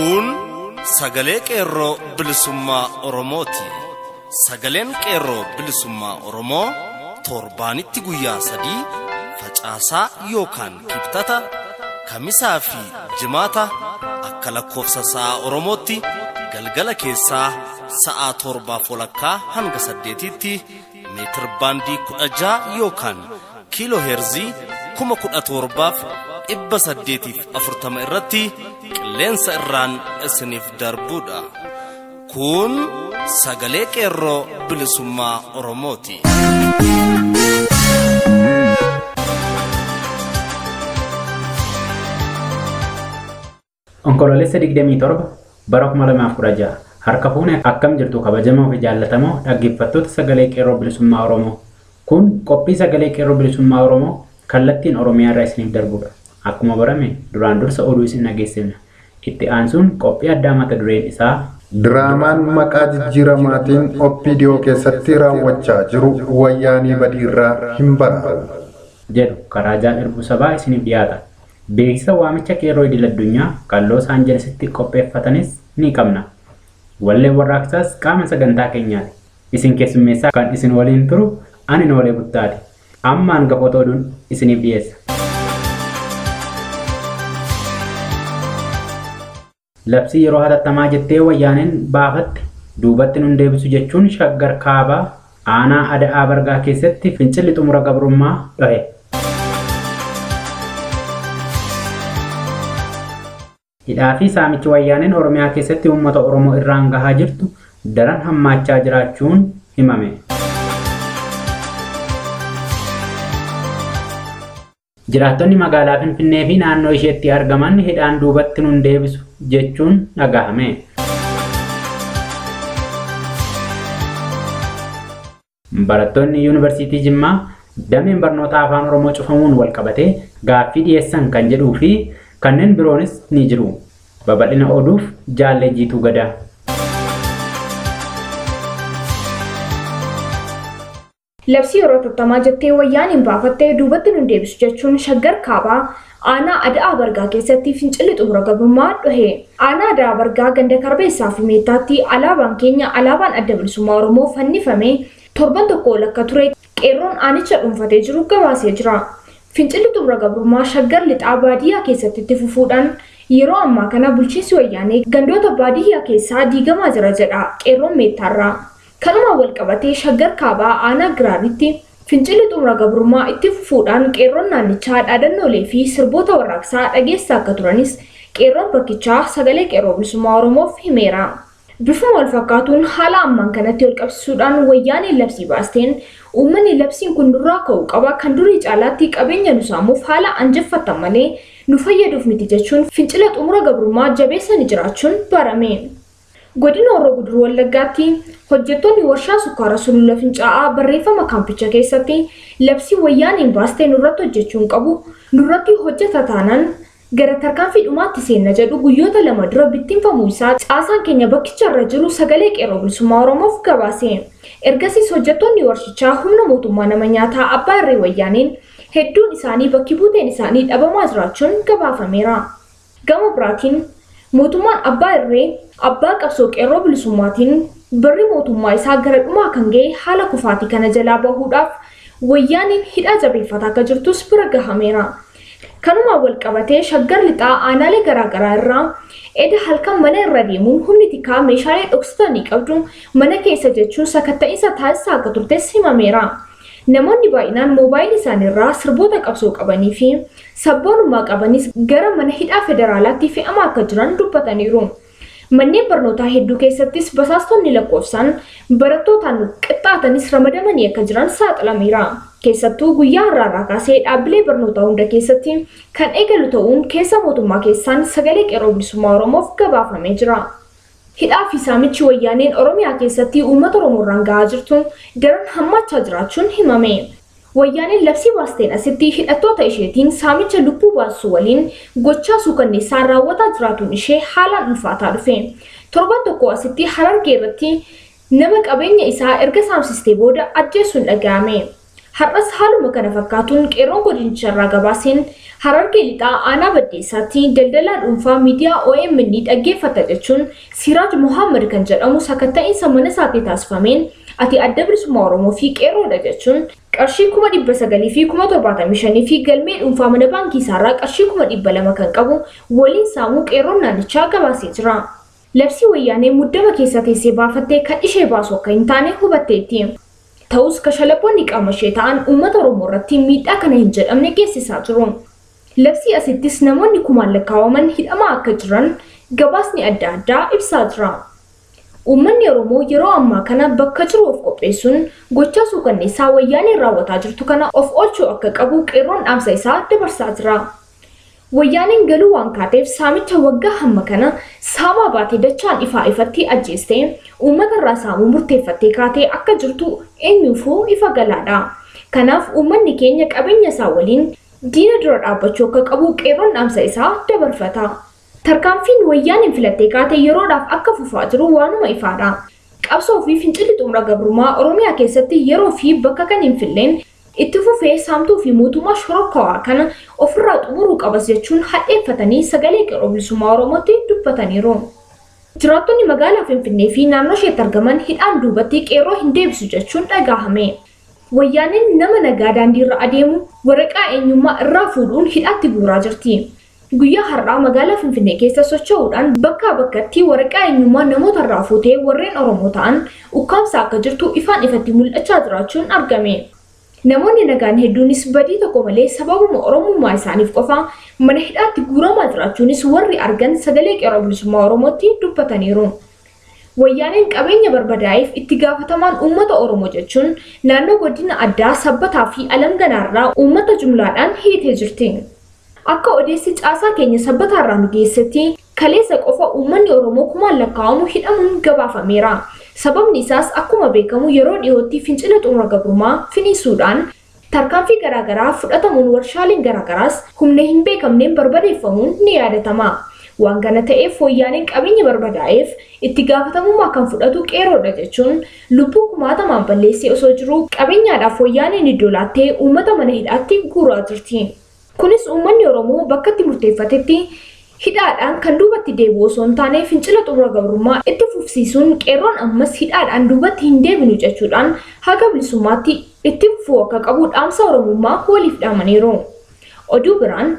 Kun sagalee Qeerroo Bilisummaa Oromooti. Sagaleen Qeerroo Bilisummaa Oromoo torbaanitti guyyaa 3 facaasaa yookaan kibxata, kamisaa fi jimaata akka lakkoofsa sa'a Oromootti galgala keessaa sa'a 7:30 hanga 8tti meetir baandii 16 yookaan kiiloo heerzii 17,840 irratti qilleensa irraan isiniif darbuudha. Kun sagalee Qeerroo Bilisummaa Oromooti. Onkoloolessa 27 bara 2016 harka fuune akkam jirtu kabajamoo fi jaallatamoo dhaggeeffattoota sagalee Qeerroo Bilisummaa Oromoo. Kun qophii sagalee Qeerroo Bilisummaa Oromoo kallattiin Oromiyaa irraa isiniif darbudha. Akkuma barame duraan dursa oduu isin dhageessifna. Itti aansuun qophii addaa mata dureen isaa Diraamaan maqaa jijjiiramaatiin OPDO keessatti raawwachaa jiru wayyaanii badiirraa hin baraaru jedhu karaa jaal Erbuu Sabaa isiniif dhiyaata. Beeksisa waamicha Qeerroo idil addunyaa kan Los Angelesitti qopheeffatanis ni qabna. Walleen warraaqsaas qaama sagantaa keenyaati. Isin keessummeessaa kan isin waliin turu ani Noolee Buttaati. Amma hangafoota oduun isiniif dhiyeessa. Labsii yeroo hatattamaa jettee wayyaaneen baafatte duubatti nun deebisu jechuun Shaggar Kaabaa aanaa Ada'aa Bargaa keessatti fincilli xumura gabrummaa dhohe. Hidhaa fi saamichi wayyaaneen Oromiyaa keessatti uummata Oromoo irraan gahaa jirtu daran hammaachaa jiraachuun himame. Jiraattonni magaalaa Finfinnee fi naannoo isheetti argaman hidhaan duubatti nun deebisu jechuun dhagahame. Barattoonni Yuunivarsiitii Jimmaa dameen barnoota afaan Oromoo cufamuun walqabatee gaaffii dhiyeessan kan jedhuu fi kanneen biroonis ni jiru. Babal'ina oduuf Jaallee Jiituu Gadaa. Labsii yeroo hatattamaa jettee wayyaaniin baafattee duubatti nun deebisu jechuun Shaggar Kaabaa aanaa Ada'aa Bargaa keessatti fincilli xumura gabrummaa dhohe. Aanaa Ada'aa Bargaa ganda Karbeessaa fi Meettaatti alaabaan keenya alaabaan Adda Bilisummaa Oromoo fannifame torban tokko ol akka ture qeerroon aanicha dhuunfatee jiru gabaasee jira. Fincilli xumura gabrummaa Shaggar lixaa baadiyyaa keessatti itti fufuudhaan yeroo ammaa kana bulchiinsi wayyaanee gandoota baadiyyaa keessaa diigamaa jira jedha qeerroon Meettaarraa. Kanumaan walqabatee Shaggar Kaabaa aanaa Giraaritti fincilli xumura gabrummaa itti fufuudhaan qeerroon naannichaa dhaadannoolee fi sirboota warraaqsaa dhageessaa akka turanis qeerroon bakkichaa sagalee Qeerroo Bilisummaa Oromoof himeera. Bifuma wal fakkaatuun haala ammaan kanatti wal qabsiisuudhaan wayyaaneen labsii baasteen uummanni labsiin kun nurraa ka'uu qaba kan durii caalaatti qabeenya nu saamuuf haala anjeffatan malee nu fayyaduuf miti jechuun fincila xumura gabrummaa jabeessanii jiraachuun barame. Godina Horroo Guduruu Wallaggaatti hojjettoonni warshaa sukkaara Sulula Fincaa'aa barreeffama kaampicha keessatti labsii wayyaaneen baastee nurratti hojjechuun qabu nurratti hojjeta taanaan gara tarkaanfii dhumaatti seenna jedhu guyyoota 2 dura bittinfamuu isaa caasaan keenya bakkicha irra jiru sagalee Qeerroo Bilisummaa Oromoof gabaase. Ergasiis hojjettoonni warshichaa humna mootummaa nama nyaataa abbaa irree wayyaaneen hedduun isaanii bakki buuteen isaanii dhabamaa jiraachuun gabaafameera. Gama biraatiin mootummaan abbaa irree abbaa qabsoo Qeerroo Bilisummaatiin barri mootummaa isaa gara dhumaa kan ga'e haala kufaatii kana jalaa bahuudhaaf wayyaaniin hidhaa jabeeffataa akka jirtus bira gahameera. Kanumaan walqabatee Shaggar lixaa aanaalee garaagaraa irraa eda halkan mana irra deemuun humni tikaa meeshaalee dhoksitanii qabdu mana keessa jechuun sakatta'iinsa taasisaa akka turtes himameera. Namoonni baay'inaan moobaayilii isaaniirraa sirboota qabsoo qabanii fi sabboonummaa qabanis gara mana hidhaa federaalaatti fe'amaa akka jiran dubbataniiru. Manneen barnootaa hedduu keessattis basaastonni lakkoofsaan barattootaan qixxaatanis ramadamanii akka jiran saaxilameera. Keessattuu guyyaa har'aarraa kaasee dhaabbilee barnootaa hunda keessatti kan eegalu ta'uun keessa mootummaa keessaan sagalee Qeerroo Bilisummaa Oromoof gabaafamee jira. Hidhaa fi saamichi wayyaaneen Oromiyaa keessatti uummata Oromoo irraan gahaa jirtu daran hammaachaa jiraachuun himame. Wayyaaneen labsii baasteen asitti hidhattoota isheetiin saamicha lubbuu baasuu waliin gochaa suukanneessaa raawwataa jiraatuun ishee haalaan ulfaataa dhufe. Torban tokko asitti Harargee irratti nama qabeenya isaa erga saamsistee booda ajjeesuun dhaga'ame. Har'as haaluma kana fakkaatuun qeerroon godinicharraa gabaaseen Harargee Lixaa aanaa Baddeessaatti daldalaa dhuunfaa miidiyaa OMN dhaggeeffata jechuun Siraaj Mohaammed kan jedhamu sakatta'iinsa mana isaatti taasifameen ati adda bilisummaa Oromoo fi qeerroodha jechuun qarshii 975,075 fi galmee dhuunfaa mana baankii isaarraa qarshii 200,000 kan qabu waliin saamuu qeerroon naannichaa gabaasee jira. Labsii wayyaanee muddama keessa teessee baafattee kan ishee baasu akka hin taane hubatteetti. Ta'us kashalabboonni qaama ishee ta'an uummata Oromoo irratti miidhaa kana hin jedhamne geessisaa jiru. Labsii asittis namoonni kumaan lakkaa'aman hidhamaa akka jiran gabaasni adda addaa ibsaa jira. Uummanni Oromoo yeroo ammaa kana bakka jiru of qopheessuun gochaa suukanneessaa wayyaaneen raawwataa jirtu kana of oolchuu akka qabu qeerroon dhaamsa isaa dabarsaa jira. Wayyaaneen galuu waan kaateef saamicha waggaa hamma kana saamaa baatee dachaan ifaa ifatti ajjeestee uummata irraa saamuu murteeffattee kaatee akka jirtu eenyuufuu ifa galaadha. Kanaaf uummanni keenya qabeenya isaa waliin diina dura dhaabbachuu akka qabu qeerroon dhaamsa isaa dabarfata. Tarkaanfiin wayyaaneen filattee kaatee yeroodhaaf akka fufaa jiru waanuma ifaadha. Qabsoo fi fincilli xumura gabrummaa Oromiyaa keessatti yeroo fi bakka kan hin filleen itti fufee saamtuu fi mootummaa shorokawaa kana ofirraa xumuruu qabas jechuun hadheeffatanii sagalee qeerroo bilisummaa Oromootti dubbataniiru. Jiraattonni magaalaa Finfinnee fi naannoo isheetti argaman hidhaan duubatti qeerroo hin deebisu jechuun dhagahame. Wayyaaneen nama nagaa daandiirra adeemu waraqaa eenyummaa irraa fuudhuun hidhaatti guuraa jirti. Guyyaa har'aa magaalaa Finfinnee keessa socho'uudhaan bakkaa bakkatti waraqaa eenyummaa namoota irraa fuutee warreen Oromoo ta'an ukkaamsa akka jirtu ifaan ifatti mul'achaa jiraachuun argame. Namoonni nagaan hedduunis badii tokko malee sababuma Oromummaa isaaniif qofa mana hidhaatti guuramaa jiraachuunis warri argan sagalee qeerroo bilisummaa Oromootti dubbataniiru. Wayyaaneen qabeenya barbadaa'eef itti gaafatamaan uummata Oromoo jechuun naannoo godina addaa sabbataa fi alamganaarraa uummata jumlaadhaan hiitee jirti. Akka odeessi caasaa keenya sabbataarraa nu geessetti kaleessa qofa uummanni Oromoo kumaan lakkaa'amu hidhamuun gabaafameera. Sababni isaas akkuma beekamu yeroo dhiyootti fincila xumura gabrummaa finiisuudhaan tarkaanfii garaagaraa fudhatamuun warshaaleen garaagaraas humna hin beekamneen barbadeeffamuun ni yaadatama. Waan kana ta'eef wayyaaneen qabeenya barbadaa'eef itti gaafatamummaa kan fudhatu qeerroodha jechuun lubbuu kumaatamaan balleessee osoo jiruu qabeenyaadhaaf wayyaaneen iddoo laattee uummata mana hidhaatti guuraa jirti. Kunis uummanni Oromoo bakka itti murteeffatetti hidhaadhaan kan duubatti deebi'u osoo hin taane fincila xumura gabrummaa itti fufsiisuun qeerroon ammas hidhaadhaan duubatti hin deebinu jechuudhaan haga bilisummaatti itti fufuu akka qabu dhaamsa Oromummaa waliif dhaamaniiru. Oduu biraan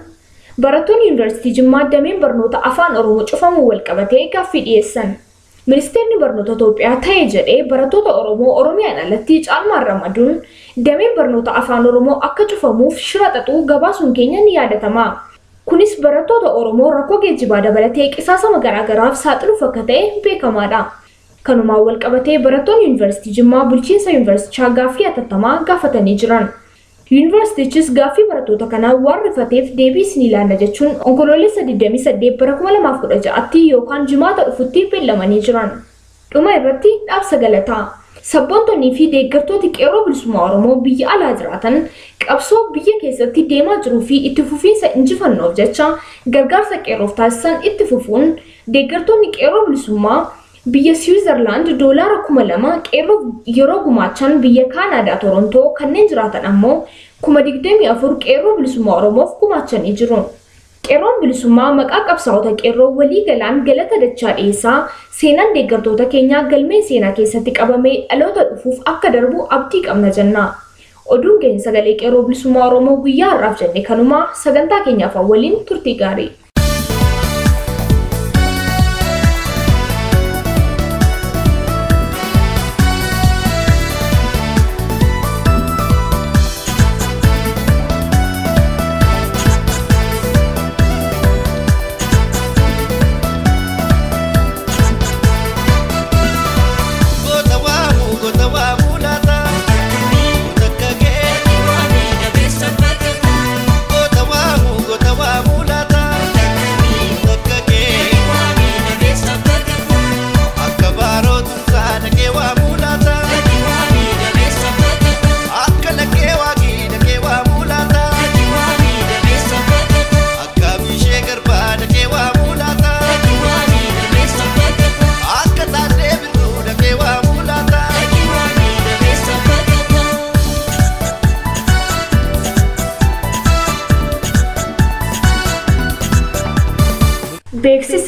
barattoonni Yuunivarsiitii Jimmaa dameen barnoota afaan Oromoo cufamuu walqabatee gaaffii dhiyeessan. Ministeerri barnoota Itoophiyaa ta'e jedhee barattoota Oromoo Oromiyaan alatti caalmaan ramaduun dameen barnoota afaan Oromoo akka cufamuuf shira xaxuu gabaasuun keenya ni yaadatama. Kunis barattoota Oromoo rakkoo geejjibaa dabalatee qisaasama garaagaraaf saaxiluuf akka ta'e beekamaadha. Kanumaan walqabatee barattoonni Yuunivarsiitii Jimmaa bulchiinsa yuunivarsiitichaa gaaffii hatattamaa gaafatanii jiran. Yuunivarsiitichis gaaffii barattoota kanaa waan rifateef deebii isin ilaalla jechuun onkoloolessa 28 bara 2016tti yookaan jimaata dhufutti beellamanii jiran. Dhuma irratti dhaabsa galataa. Sabboontonnii fi deeggartooti qeerroo bilisummaa Oromoo biyya alaa jiraatan qabsoo biyya keessatti deemaa jiruu fi itti fufiinsa injifannoof jecha gargaarsa qeerroof taasisan itti fufuun deeggartoonni qeerroo bilisummaa biyya Siwiizerlaand doolaara 2000 qeerroof yeroo gumaachan biyya Kaanaadaa Torontoo kanneen jiraatan ammoo 24,000 qeerroo bilisummaa Oromoof gumaachanii jiru. Qeerroon bilisummaa maqaa qabsaa'ota qeerroo walii galaan galata dachaa dhiyeessaa seenaan deeggartoota keenyaa galmee seenaa keessatti qabamee dhaloota dhufuuf akka darbu abdii qabna jenna. Oduun keenya sagalee qeerroo bilisummaa Oromoo guyyaa har'aaf jenne kanumaa sagantaa keenyaaf waliin turtii gaarii. Goota waamu goota waamu laata.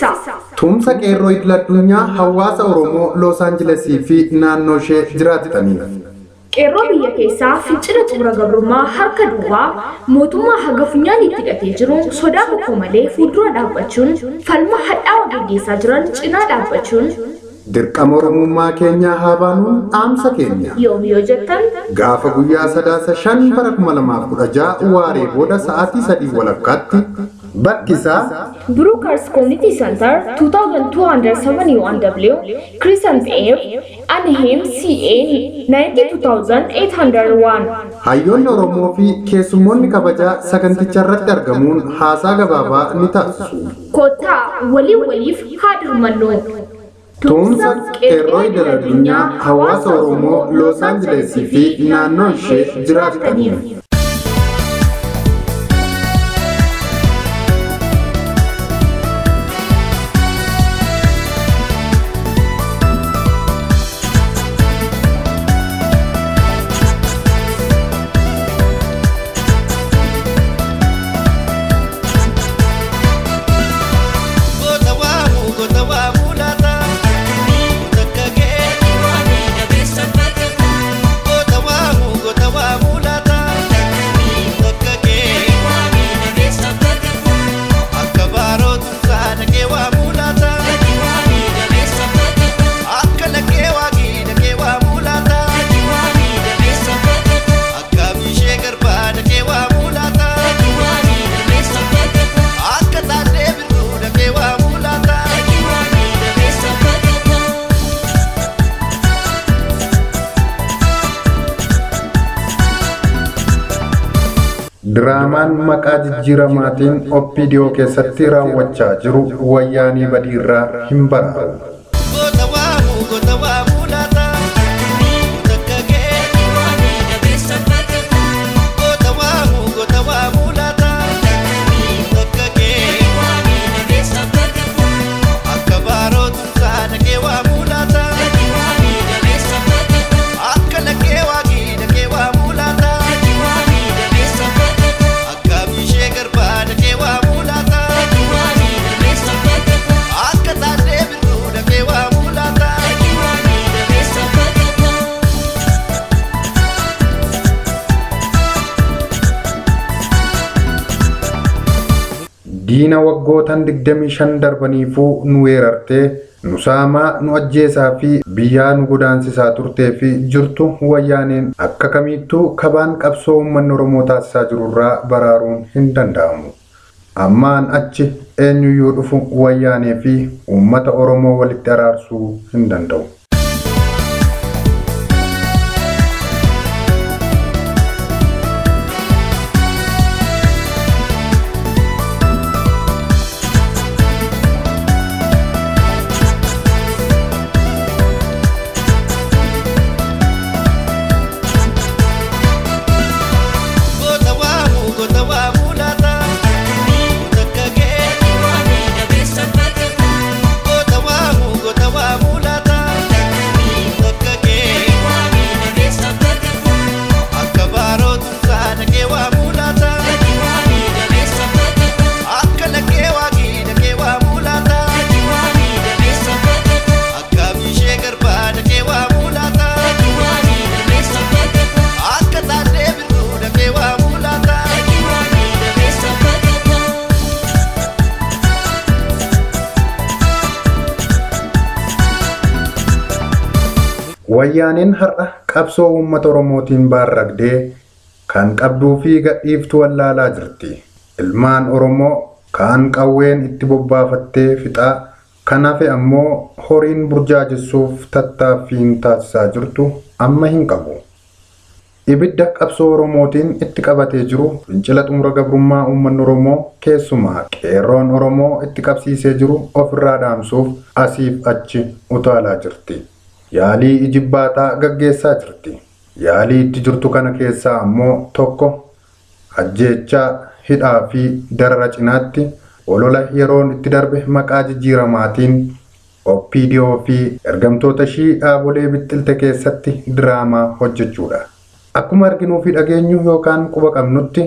Beeksisa. Tumsa qeerroo idil addunyaa hawaasa Oromoo Los Angelesii fi naannoo ishee jiraataniif. Qeerroo biyya keessaa fincila xumura gabrummaa harka duwwaa mootummaa haga funyaan itti hidhatee jiru sodaa tokko malee fuuldura dhaabbachuun falma hadhaawaa gaggeessaa jiran cinaa dhaabbachuun Dirqama Oromummaa keenyaa haa baanuun dhaamsa keenya. Yoom yoo jettan Gaafa guyyaa sadaasa 5 bara 2016 waaree booda sa'aatii 3:15 bakki isaa Brookers Community Center 2271 W Crescent Ave, Anaheim, CA 92801. Hayyoonni Oromoo fi keessummoonni kabajaa saganticha irratti argamuun haasaa gabaabaa ni taasisu. Kottaa walii waliif haa dirmannu. Tumsa qeerroo idil addunyaa hawaasa Oromoo Los Angelesii fi naannoo ishee jiraataniif. Diraamaan maqaa jijjiiramaatiin OPDO keessatti raawwachaa jiru wayyaanee badiirraa hin baraaru. Diina waggootan 25 darbaniifuu nu weerartee nu saamaa nu ajjeesaa fi biyyaa nu godaansisaa turtee fi jirtu wayyaaneen akka kamiittuu kabaan qabsoo uummanni Oromoo taasisaa jirurraa baraaruun hin danda'amu. Ammaan achi eenyuyyuu dhufu wayyaanee fi uummata Oromoo walitti araarsuu hin danda'u. Wayyaaneen har'a qabsoo uummata Oromootiin baarragdee kan qabduu fi gadhiiftuu wallaalaa jirti. Ilmaan Oromoo kaan qawween itti bobbaafattee fixaa kan hafe ammoo horiin burjaajessuuf tattaaffiin taasisaa jirtu amma hin qabu. Ibidda qabsoo Oromootiin itti qabatee jiru fincila xumura gabrummaa uummanni Oromoo keessumaa qeerroon Oromoo itti qabsiisee jiru ofirraa dhaamsuuf asiif achi utaalaa jirti. Yaalii ijibbaataa gaggeessaa jirti. Yaalii itti jirtu kana keessaa ammoo tokko ajjeechaa hidhaa fi darara cinaatti olola yeroon itti darbe maqaa jijjiiramaatiin OPDO fi ergamtoota ishii dhaabolee bixxilte keessatti diraamaa hojjechuudha. Akkuma arginuu fi dhageenyu yookaan quba qabnutti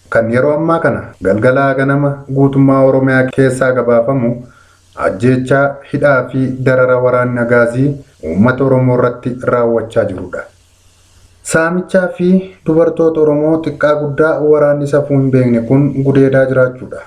kan yeroo ammaa kana galgalaa ganama guutummaa Oromiyaa keessaa gabaafamu Ajjeechaa, hidhaa fi darara waraanni Agaazii uummata Oromoo irratti raawwachaa jirudha. Saamichaa fi dubartoota Oromoo xiqqaa guddaa waraanni safuu hin beekne kun gudeedaa jiraachuudha.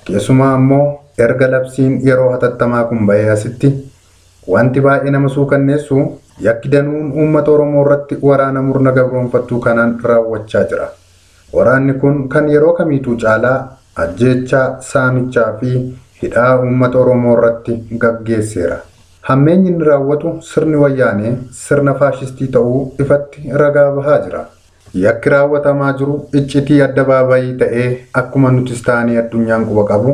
Keessumaa ammoo erga labsiin yeroo hatattamaa kun bahee asitti wanti baay'ee nama suukanneessu yakki danuun uummata Oromoo irratti waraana murna gabroonfattuu kanaan raawwachaa jira. Waraanni kun kan yeroo kamiituu caalaa ajjeechaa, saamichaa fi hidhaa uummata Oromoo irratti gaggeesseera. Hammeenyi inni raawwatu sirni wayyaanee sirna faashistii ta'uu ifatti ragaa bahaa jira. Yakki raawwatamaa jiru iccitii addabaabayii ta'ee akkuma nutis taanee addunyaan quba qabu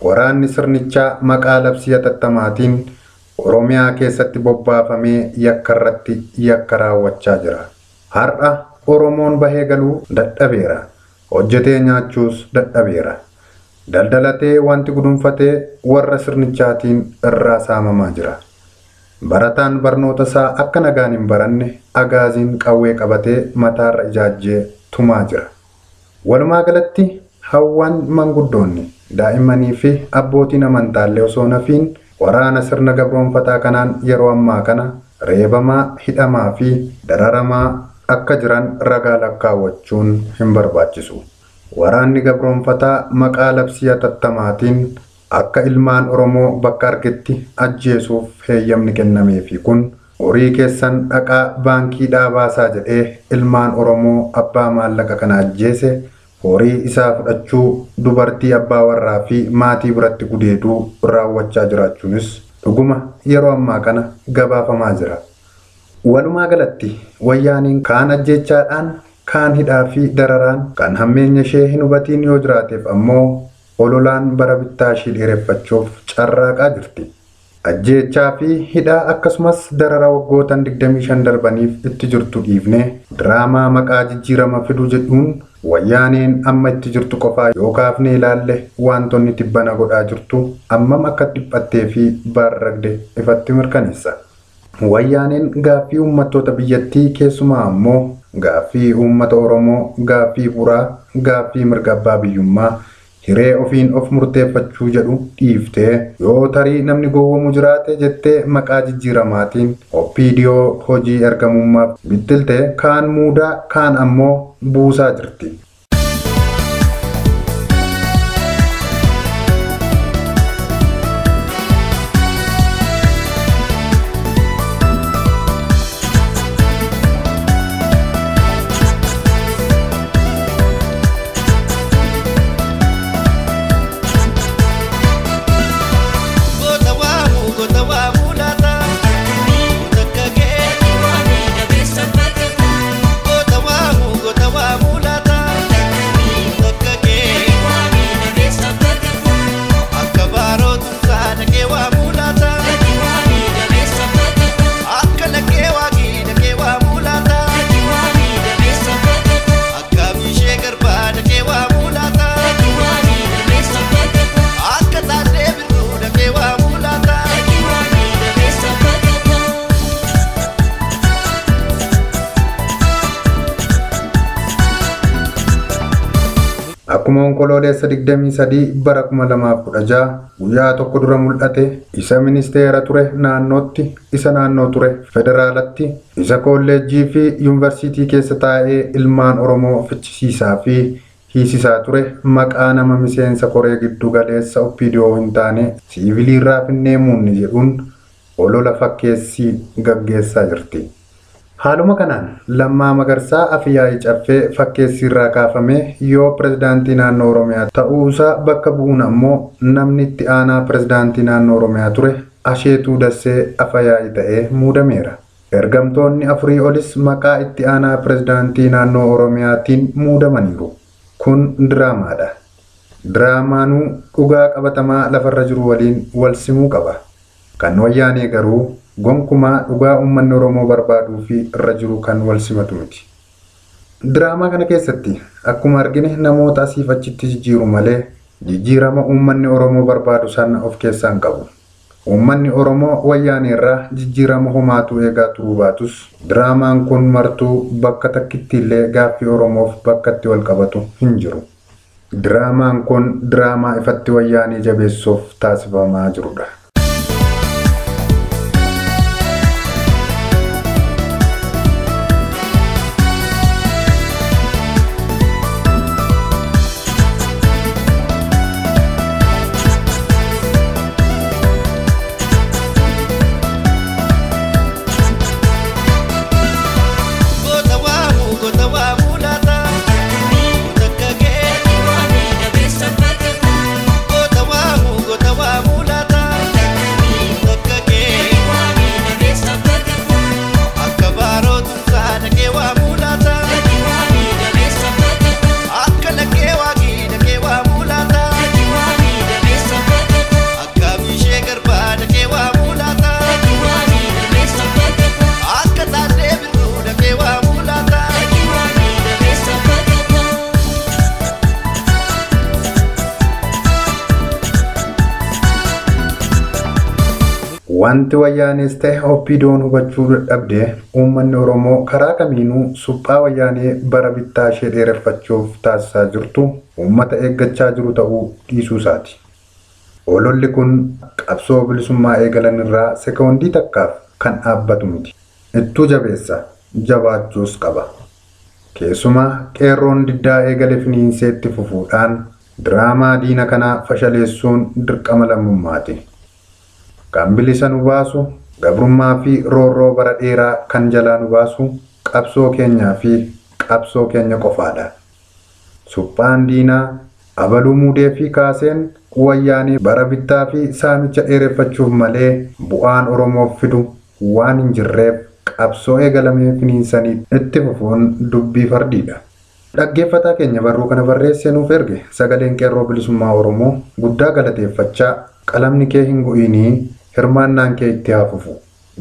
waraanni sirnichaa maqaa labsii hatattamaatiin Oromiyaa keessatti bobbaafamee yakka irratti yakka raawwachaa jira. Har'a Oromoon bahee galuu dadhabeera. Hojjetee nyaachuus dadhabeera. Daldalatee wanti gudunfatee warra sirnichaatiin irraa saamamaa jira. Barataan barnoota isaa akka nagaan hin baranne agaaziin qawwee qabatee mataarra ijaajjee tumaa jira. Walumaa galatti hawwan manguddoonni daa'immanii fi abbootiin amantaallee osoo nafiin waraana sirna gabroonfataa kanaan yeroo ammaa kana reebamaa, hidhamaa fi dararamaa akka jiran ragaa lakkaawwachuun hin barbaachisu. Waraanni gabroonfataa maqaa labsii hatattamaatiin akka ilmaan Oromoo bakka argetti ajjeesuuf heeyyamni kennameefi kun horii keessan dhaqaa baankii dhaabaasaa jedhee ilmaan Oromoo abbaa maallaqa kana ajjeese horii isaa fudhachuu dubartii abbaa warraa fi maatii biratti gudeeduu raawwachaa jiraachuunis dhuguma yeroo ammaa kana gabaafamaa jira. Walumaa galatti wayyaaniin kaan ajjeechaadhaan kaan hidhaa fi dararaan kan hammeenya ishee hin hubatiin yoo jiraateef ammoo ololaan bara bittaa ishee dheereffachuuf carraaqaa jirti. Ajjeechaa fi hidhaa akkasumas darara waggootan 25 darbaniif itti jirtu dhiifne diraamaa maqaa jijjiirama fiduu jedhuun wayyaaneen amma itti jirtu qofaa yoo kaafne ilaalle wantoonni tibbana godhaa jirtu ammam akka dhiphattee fi baarragde ifatti mirkaneessa. Wayyaaneen gaaffii uummattoota biyyattii keessumaa ammoo gaaffii uummata Oromoo, gaaffii buraa, gaaffii mirga abbaa biyyummaa hiree ofiin of murteeffachuu jedhu dhiiftee yoo tarii namni gowwoomu jiraate jettee maqaa jijjiiramaatiin OPDO hojii ergamummaaf bittilte kaan muudaa kaan ammoo buusaa jirti. Akkuma onkoloolessa 23 bara 2016 guyyaa tokko dura mul'ate isa ministeera ture naannootti, isa naannoo ture federaalatti, isa kolleejjii fi yuunivarsiitii keessa taa'ee ilmaan Oromoo fichisiisaa fi hiisisaa ture maqaa nama miseensa koree giddu galeessa OPDO hin taane siiviliirraa finnee muunni jedhuun olola fakkeessii gaggeessaa jirti. Haaluma kanaan Lammaa Magarsaa Afyaa'ii Caffee fakkeessiirraa kaafamee yoo pirezidaantii naannoo Oromiyaa ta'uusaa bakka bu'uun ammoo namni itti aanaa pirezidaantii naannoo Oromiyaa ture Asheetuu Dassee Afyaa'ii ta'ee muudameera. Ergamtoonni afurii olis maqaa itti aanaa pirezidaantii naannoo Oromiyaatiin muudamaniiru. Kun diraamaadha. Diraamaanuu dhugaa qabatamaa lafarra jiru waliin wal simuu qaba. Kan wayyaanee garuu gonkumaa dhugaa uummanni Oromoo barbaaduu fi irra jiru kan wal simatu miti. Diraamaa kana keessatti akkuma argine namoota asiif achitti jijjiiru malee jijjiirama uummanni Oromoo barbaadu sana of keessaa hin qabu. Uummanni Oromoo wayyaanee irraa jijjiirama homaatu eegaa turuu baatus diraamaan kun martuu bakka takkitti illee gaaffii Oromoof bakka itti wal qabatu hin jiru. Diraamaan kun diraamaa ifatti wayyaanee jabeessuuf taasifamaa jirudha. Wanti wayyaanees ta'e OPDO'n hubachuu dadhabde uummanni Oromoo karaa kamiinuu suphaa wayyaanee bara bittaa ishee dheereffachuuf taasisaa jirtu uummata eeggachaa jiru ta'uu dhiisuu isaati. Ololli kun qabsoo bilisummaa eegalan irraa sekoondii takkaaf kan dhaabbatu miti. Ittuu jabeessa jabaachuus qaba. Keessumaa qeerroon diddaa eegale finiinseetti fufuudhaan diraamaa diina kanaa fashaleessuun dirqama lammummaati. Kan bilisa nu baasu gabrummaa fi roorroo bara dheeraa kan jalaa nu baasu qabsoo keenyaa fi qabsoo keenya qofaadha. Suphaan diinaa abaluu muudee fi kaaseen wayyaanee bara bittaa fi saamicha dheereffachuuf malee bu'aan Oromoof fidu waan hin jirreef qabsoo eegalamee finiinsanii itti fufuun dubbii fardiidha. Dhaggeeffataa keenya barruu kana barreessee nuuf erge sagaleen qeerroo bilisummaa Oromoo guddaa galateeffachaa qalamni kee hin gu'inii hirmaannaan kee itti haa fufu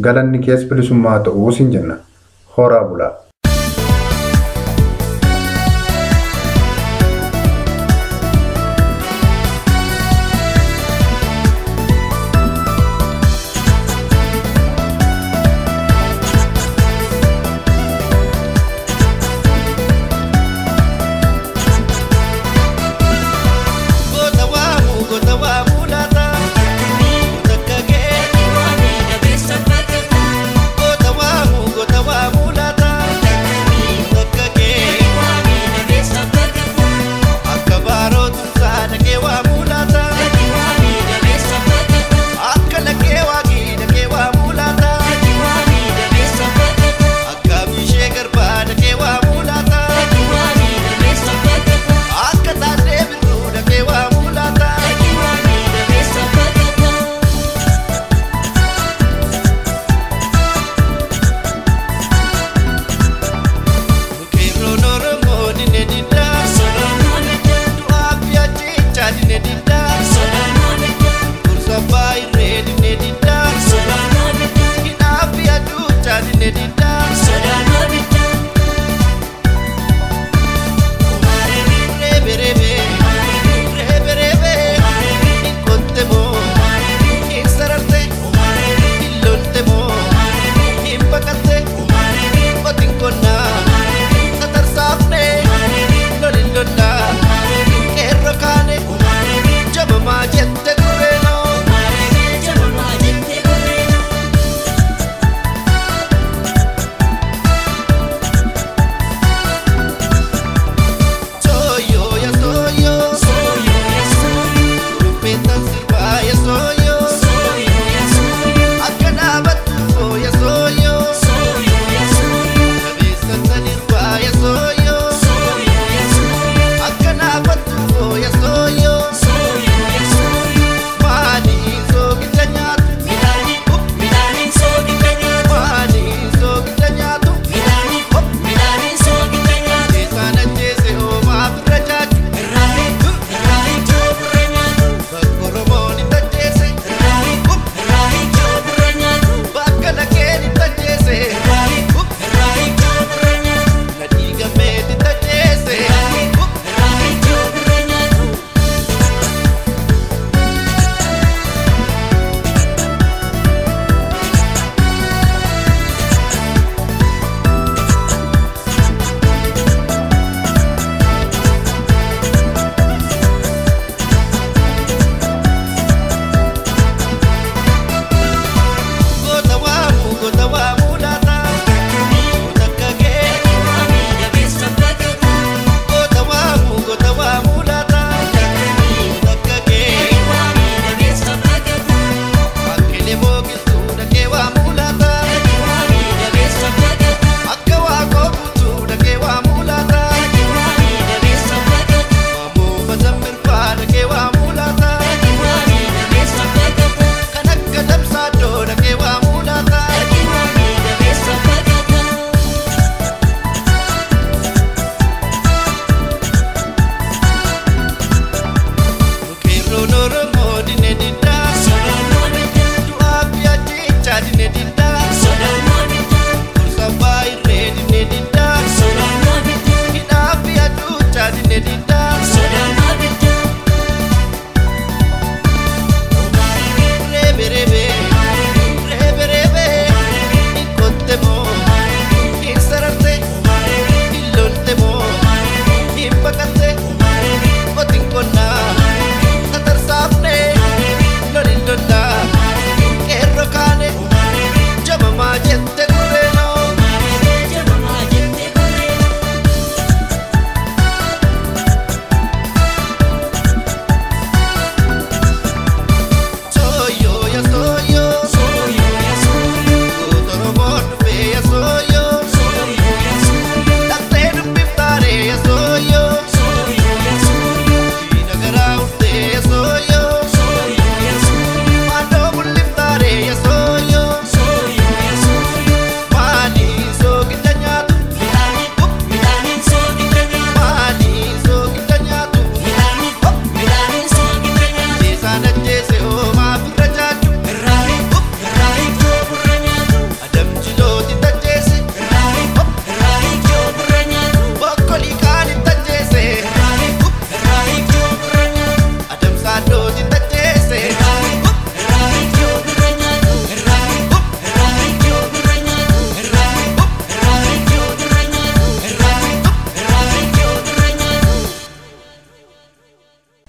galanni kees bilisummaa ta'uu siin jenna. Horaa bulaa. Goota waamu, goota waamu laata.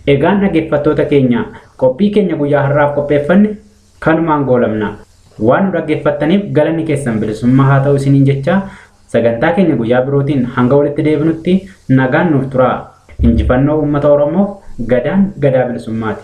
Egaan dhaggeeffattoota keenya, qophii keenya guyyaa har'aaf qopheeffanne kanumaan goolabna. Waan nu dhaggeeffattaniif galanni keessan bilisummaa haa ta'u isiniin jecha, sagantaa keenya guyyaa birootiin hanga walitti deebinutti nagaan nuuf turaa. Injifannoo uummata Oromoof, gadaan gadaa bilisummaati.